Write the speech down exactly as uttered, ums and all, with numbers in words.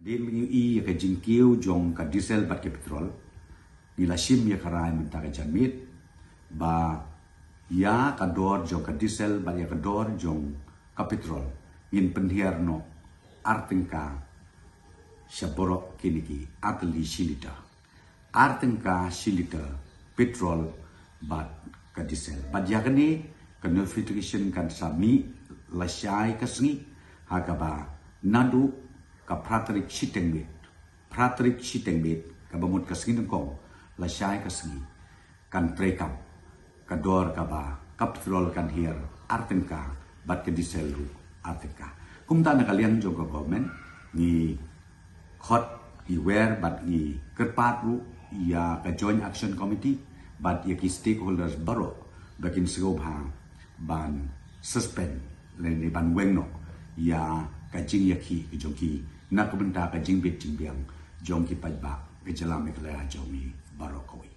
Hadien ba ngi ïohi ïa ka jingkiew jong ka diesel bad ka petrol, ngi la shim ïa ka rai mynta ka janmiet ba ïa ka dor jong ka diesel bad ïa ka dor jong ka petrol ngin pynhiar noh ar tyngka sha baroh kine ki artylli shi liter. Ar tyngka shi liter petrol bad ka diesel. Bad ïa kane ka notification kan sa mih lashai ka sngi, ha kaba naduh ka phra tarik shiteng miet, phra tarik shiteng miet, kaba mut ka sngi nyngkong lashai ka sngi, kan treikam ka dor kaba ka petrol kan hiar ar tyngka bad ka diesel ruh ar tyngka. Kumta na ka liang jong ka government ngi khot, ngi wer bad ngi kyrpad ruh ïa ka Joint Action Committee bad ïa ki stakeholders baroh ba kin sngewbha ban suspend lane ban weng noh ïa ka jingïakhih ka jong ki na ka bynta ka jingbit jingbiang jong ki paidbah ka jylla Meghalaya jong ngi baroh kawei.